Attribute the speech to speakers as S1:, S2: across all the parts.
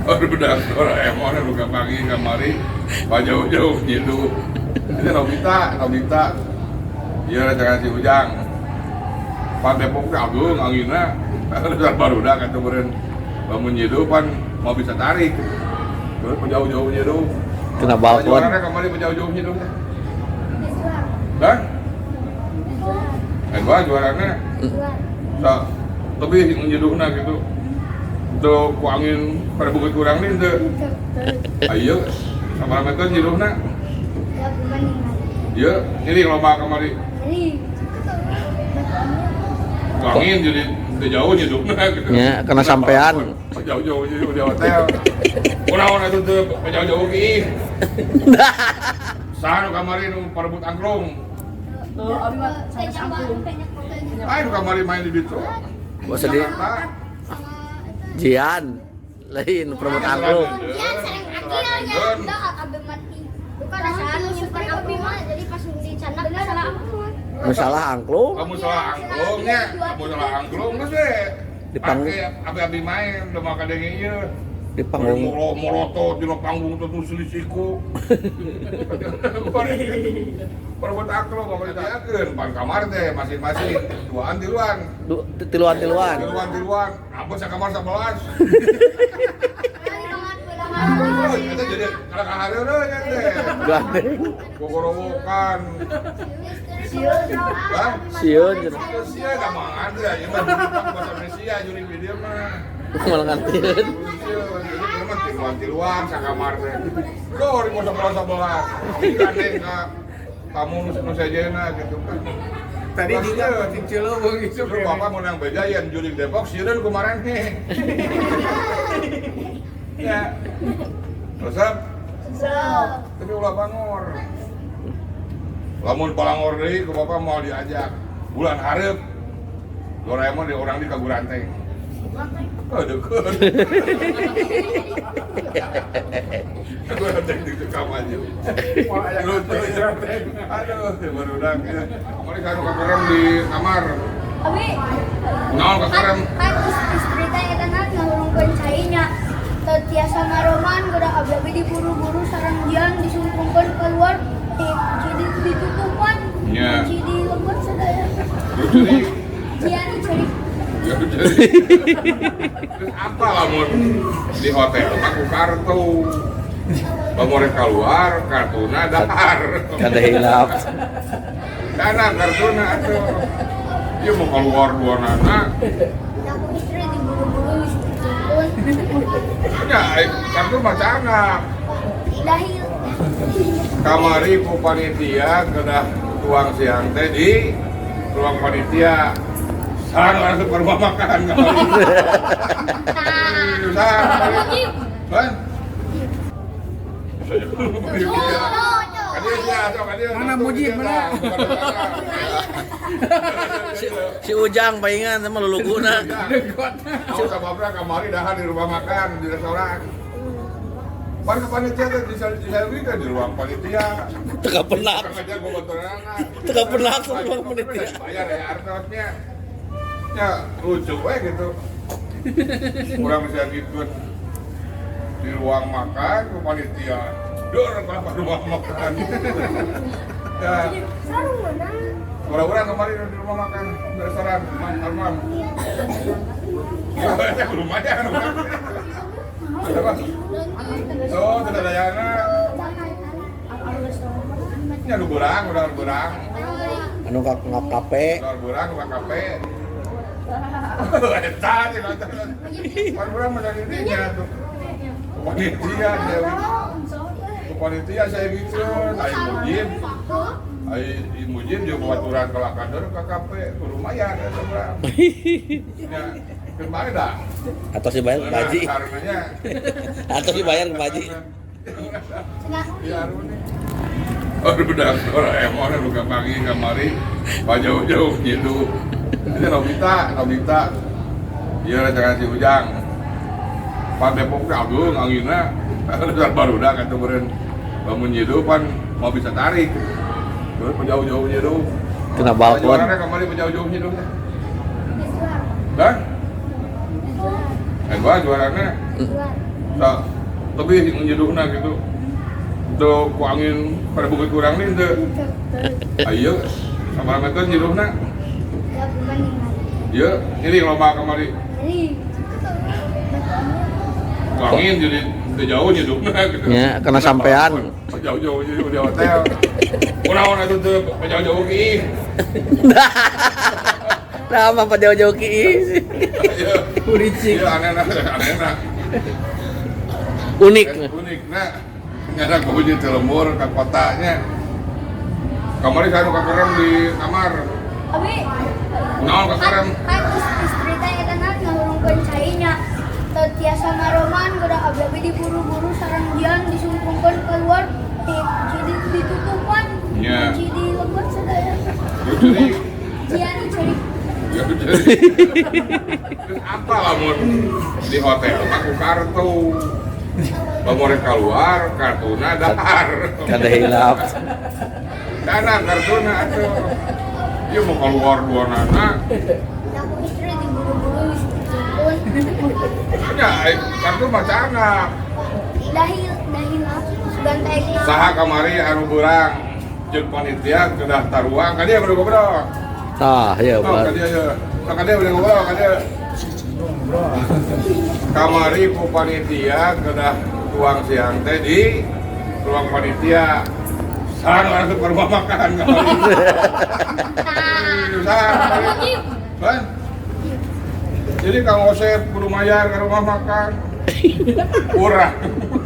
S1: Barudak Doraemon nu kapanggih kamari jauh-jauh nyiduh. Ini Nobita, Nobita. Iya, rencangan si Ujang. Pan Depok teh ageung anginna. Dasar barudak atuh meureun lamun nyiduh pan moal bisa tarik. Terus jauh-jauh nyiduh.
S2: Kena balkon.
S1: Juarana kamari jauh-jauh nyiduh teh. Hah? Eh, gua juarana. Sa lebih nyiduhna gitu. Untuk ku angin pada bukit kurang nih teu. Ayo, sabaraha meter nyiduhna? Iya, ini lomba kamari. Ku angin jadi teu jauh nyiduhna gitu.
S2: Ya, kena sampean.
S1: Jauh-jauh nyiduh di hotel. Kunaon atuh teu jauh-jauh ki. Saha nu kamari nu parebut angklung?
S3: Tuh, abi mah sanes angklung.
S1: Ayo nu kamari main di ditu.
S2: Bos di Jian lain perebut angklung.
S4: Jian sering akilnya, enggak abe mati. Bukan saat nyimpen api mah, jadi pas dicanak salah angklung.
S2: Nu salah angklung.
S1: Kamu salah angklungnya, kamu salah angklung geus we.
S2: Di panggung.
S1: Pake abi-abi main udah makan denge ieu.
S2: Di panggung.
S1: Morotot di panggung tuh tuh selisiku. Perebut angklung mau ditanyakeun pan kamar teh masing-masing duaan tiluan.
S2: Tiluan-tiluan.
S1: Tiluan tiluan. Apa sakamar 11. Oh, eta jadi kada kahareureuh nya teh.
S2: Gandeng.
S1: Gogorowokan. Hah?
S2: Sieun cenah.
S1: Terus sia gampang aja, ya mah juri bahasa Indonesia juri video mah.
S2: Malah ngartieun.
S1: Ini mah tiluan-tiluan sakamar teh. Duh, ribu 11 11. Gandeng ka tamu nu sejena gitu kan.
S5: Tadi juga kucing celeuweung gitu.
S1: Terus bapak menang beja yang juri Depok sieun kemarin nih. Ya. Resep, tapi ulah bangor. Lamun palangor deui ku bapak mau diajak. Bulan hareup Doraemon di orang di Kaguranteng. Oh, deket. Kaguranteng di Sukamaju. Lucu ya. Aduh, barudak ya. Kamari kanu kakerem di kamar.
S4: Abi,
S1: Naon kakerem?
S4: kan istri teh eta na ngahurungkeun cai nya. Teu tiasa ngaroman geura abi-abi diburu-buru sareng jian disungkungkeun keluar jadi ditutupan.
S1: Nya.
S4: Kunci di lembut sadaya.
S1: Lucu nih.
S4: Jian ceri.
S1: Ya, jadi. Terus apa lamun di hotel mah ku kartu. Lamun rek keluar kartuna dahar.
S2: Kada hilap.
S1: Karena kartuna atuh. Dia mau keluar dua nana.
S4: Aku istri diburu-buru disungkungkeun.
S1: Ya, kartu mah canggah.
S4: Dahil.
S1: Kamari ku panitia kedah tuang siang teh di ruang panitia. Sarang langsung ke rumah makan kamari. Sarang. Hah?
S5: Mana Mujib, mana?
S2: Si Ujang palingan sama luluguna.
S1: Aku sama Babra kamari dahar di rumah makan di restoran. Pan ke panitia teh disalurkan di ruang panitia.
S2: Teka penak.
S1: Tukang aja gua baturanana.
S2: Teka penak sama ruang panitia.
S1: Bayar ya artosnya. Ya lucu we gitu. Kurang bisa gitu di ruang makan ke panitia. Dor kenapa ruang makan? Ya,
S4: Sarung mana?
S1: orang-orang kemarin di rumah makan di restoran, Arman. Ya, lumayan. Ada apa? Oh, tidak ada yana. Ya, nu berang, udah berang.
S2: Anu ka ngapape.
S1: Udah berang, udah kafe. Eta, tidak ada. Pan berang mah dari dinya tuh. Panitia, saya panitia saya gitu, ai mujib. Ai mujib jeung baturan kalau kader ke kafe, lumayan eta berang. Ya, kemarin dah.
S2: Atau si bayar baji.
S1: Karenanya
S2: Atau si bayar baji.
S1: Ya, aduh, udah Doraemon nu kapanggih kamari jauh-jauh nyiduh. Ini Nobita, Nobita. Iya rencangan si Ujang. Pan Depok teh ageung anginna. Dasar barudak atuh meureun lamun nyiduh pan moal bisa tarik. Terus jauh-jauh nyiduh.
S2: Kena balkon.
S1: Juarana kamari jauh-jauh nyiduh teh. Hah? Eh, gua juarana. Sa lebih nyeduhna gitu. Teu ku angin pada bukit kurang nih teu. Ayo, sabaraha meter nyeduhna?
S4: 85.
S1: Ieu, ini lomba kamari.
S4: Jadi
S1: Ku angin jadi teu jauh nyeduhna gitu.
S2: Ya, kena sampean.
S1: Jauh-jauh nyeduh di hotel. Kunaon atuh teu jauh-jauh ki.
S2: Nah, apa jauh-jauh ki.
S1: Iya.
S5: Uricik.
S1: Iya, aneh-aneh, aneh-aneh.
S2: Unik.
S1: Unik, nah. Nyana kudu teu lembur ka kotanya. Kamari saya nu kakerem di kamar.
S4: abi
S1: Kunaon kakerem?
S4: Kan istri teh eta na ngahurungkeun cai nya. Teu tiasa maroman goda abi diburu-buru sareng jian disumpungkeun keluar jadi ditutupan.
S1: Nya.
S4: Kunci di lembut sadaya.
S1: Lucu
S4: Jian dicuri.
S1: Ya jadi. Terus apa lamun di hotel mah ku kartu. Lamun rek keluar kartuna dahar.
S2: Kada hilap.
S1: Karena kartuna atuh. Ieu mau keluar dua nana.
S4: Aku istri diburu-buru disumpungkeun.
S1: Ya, kartu mah canggah.
S4: Dahil dahil sugan teh.
S1: Saha kamari anu beurang jeung panitia kedah taruang ka dia kudu ngobrol.
S2: Tah, ya,
S1: Oh,
S2: Bar.
S1: ka dia ya. Ka dia udah ngobrol ka dia. Kamari ku panitia kedah tuang siang teh di ruang panitia. Sarang langsung ke rumah makan kamari. Saha kamari. Hah? Jadi Kang Osep kudu mayar ke rumah makan. Kurang.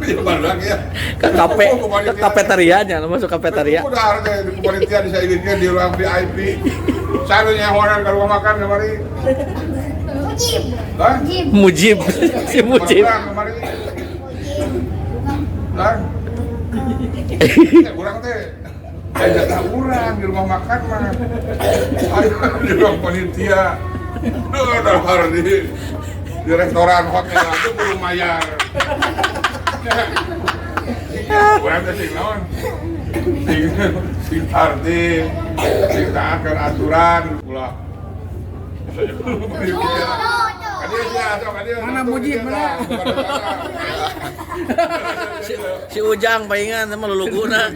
S1: Ya baru ya.
S2: Ke kafe, ke kafeteria nya, masuk kafeteria.
S1: Udah harga di panitia disaidinkan di ruang VIP. Saya nyahoran ke rumah makan kemari.
S4: Mujib.
S1: Hah?
S4: Mujib.
S2: Mujib, si Mujib.
S1: Kurang kemari. Hah? Kurang teh. Eh jatah urang di rumah makan mah. Ayo di ruang panitia. Duh, dahar di restoran hotel itu belum bayar. Urang teh sing naon? Sing sing tartib, sing taat kana aturan ulah.
S5: Mana Mujib, mana?
S2: Si Ujang palingan sama luluguna.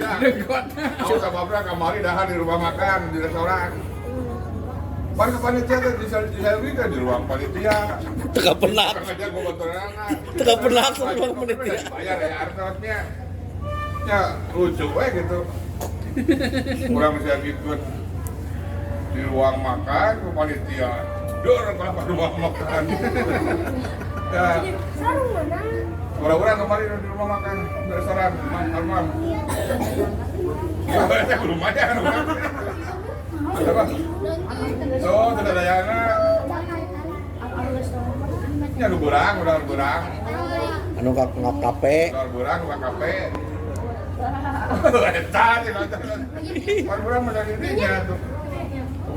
S1: Aku sababra kamari dahar di rumah makan di restoran. Baru ke panitia teh disalurkan di ruang panitia.
S2: Teka penak.
S1: Karena dia gua
S2: Teka penak sama ruang panitia.
S1: Bayar ya artosnya. Ya lucu we gitu. Kurang bisa ikut di ruang makan ke panitia. Dor kenapa rumah makan. Ya,
S4: Sarung mana?
S1: orang-orang kemarin di rumah makan di restoran Arman. Ya, lumayan. Ada apa? So, tidak ada yana. Ya, nu beurang, udah beurang.
S2: Anu ka kafe.
S1: Udah beurang ka kafe. Eta sih eta. Pan urang mah dari dinya tuh.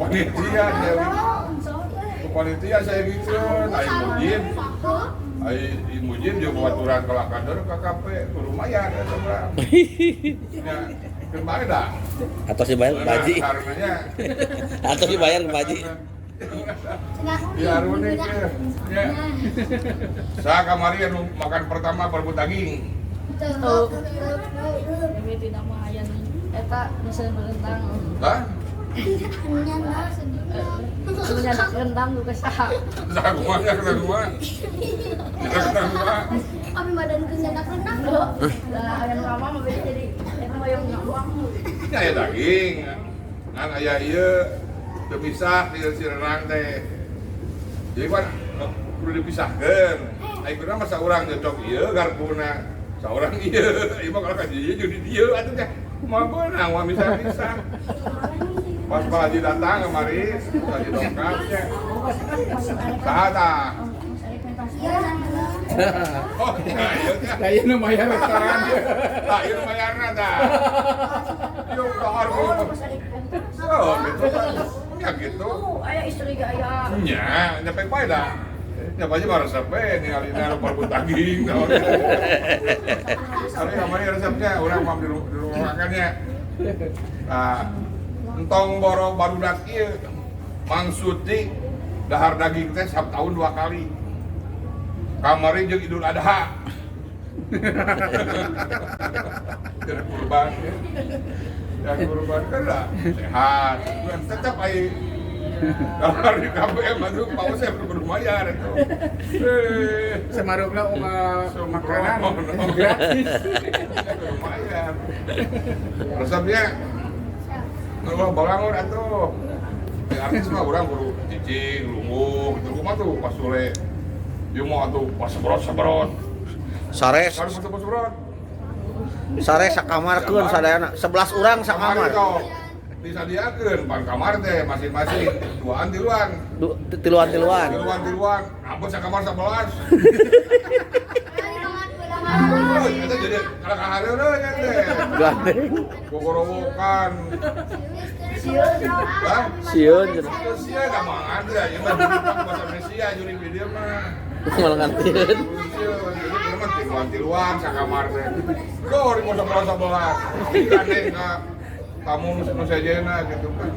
S1: Panitia saya. Panitia saya gitu, ai mujib. Ai mujib jeung babaturan ka kader ka kafe, lumayan eta urang. Ya, kemarin dah.
S2: Atau dibayar ke Baji.
S1: Karenanya
S2: Atau dibayar ke Baji.
S1: Ya unik ya. Ya. Saya kamari anu makan pertama berebut daging.
S3: Ini tidak mah aya nu eta nu seueur rendang.
S1: Hah?
S3: Nu nyadak rendang juga saha.
S1: Saya kumaha kata kumaha. Kata kumaha.
S4: Abi badan ke nyadak renang.
S3: Lah aya nu lama mah beda jadi eta mah yang uang.
S1: Ini aya daging. Ngan aya ieu teu pisah di si renang teh. Jadi kan kudu dipisahkeun. Ai kudu mah saurang cocok ieu garpuna. Saurang ieu, ieu mah kalau ka dieu jeung di dieu atuh teh. Kumaha beunang mah bisa-bisa. Pas Pak Haji datang kemari, Pak Haji dongkap nya. Saha tah? Oh, iya, iya.
S5: Saya nu bayar restoran.
S1: Tah, ieu nu bayarna tah. Ieu dahar Oh, gitu kan. Ya gitu.
S3: Aya istri ge aya.
S1: Nya, nyampe bae dah. Nyampe aja baru resep we ningali anu berebut daging. Tapi kamari resepnya urang mah di rumah makannya. Nah, entong boro barudak ieu Mang Suti dahar daging teh tahun 2 kali. Kamari jeung Idul Adha. Kira kurban ya. Ya kurban kan lah sehat. Tetap ai kalau di KPM aduh Pak Usep kudu bayar itu.
S5: Semarukna makanan gratis.
S1: Lumayan. Resepnya kalau balangor atuh. Ya artis mah urang kudu cicing, lungguh gitu. Kumaha tuh pas sore. Ieu mah atuh pas sebrot-sebrot.
S2: Sare
S1: Kalau pas sebrot.
S2: sare sakamarkeun sadayana 11 urang sakamar.
S1: Disadiakeun pan kamar teh masing-masing duaan tiluan.
S2: Tiluan-tiluan.
S1: Tiluan-tiluan. Apa sakamar 11. Eta jadi kalau kahareureuh nya teh.
S2: Gandeng.
S1: Gogorowokan. Hah?
S2: Sieun cenah.
S1: Sieun da mah ada ieu mah bahasa Indonesia juri video mah.
S2: Malah ngartieun.
S1: Sieun, ieu mah tiluan-tiluan sakamar teh. Duh, di 11-11. Gandeng ka tamu nu sejena gitu kan.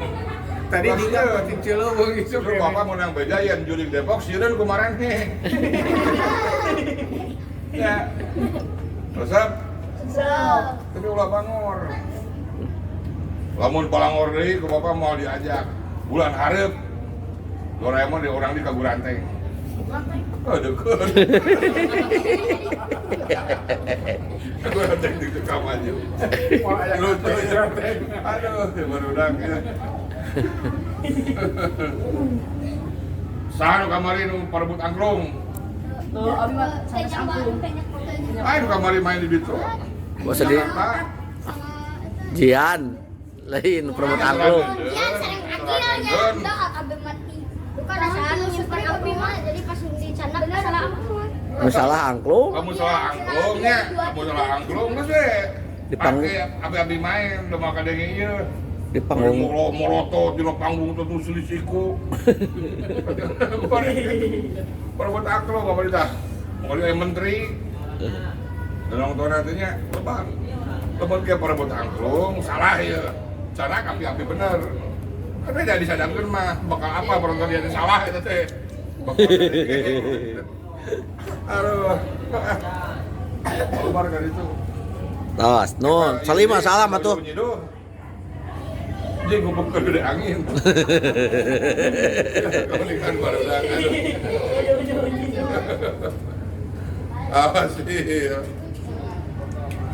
S5: Tadi juga penting celeuweung gitu.
S1: Terus bapak mau nang bejayan jurig Depok sieun kumaran nih. Ya. Resep. Tapi ulah bangor. Lamun palangor deui ku bapak mau diajak. Bulan hareup. Doraemon di orang di Kaguranteng. Oh, deket. Kaguranteng di Sukamaju. Lucu ya. Aduh, barudak ya. Saha nu kamari nu parebut angklung?
S3: Tuh, abi mah sanes angklung.
S1: Ayo nu kamari main di ditu.
S2: Bos di Jian lain perebut angklung.
S4: Jian sering akilnya, enggak abe mati. Bukan asal nyimpen abi mah jadi pas dicanak salah angklung.
S2: Masalah angklung.
S1: Kamu salah angklungnya, kamu salah angklung geus we.
S2: Di panggung.
S1: Pake abi-abi main udah makan denge ieu.
S2: Di panggung.
S1: Morotot di panggung tuh selisiku. Perebut angklung pemerintah. Mau dia menteri. Dan orang tua nantinya lebang. Lebang dia perebut angklung salah ya. Cara api-api bener. Kan beda disadangkeun mah bakal apa penonton dia salah eta teh. Aduh. Keluar dari itu.
S2: Tos, nun, salima salam atuh.
S1: Dia ngubek ke gede angin. Keunikan barudak. Apa sih?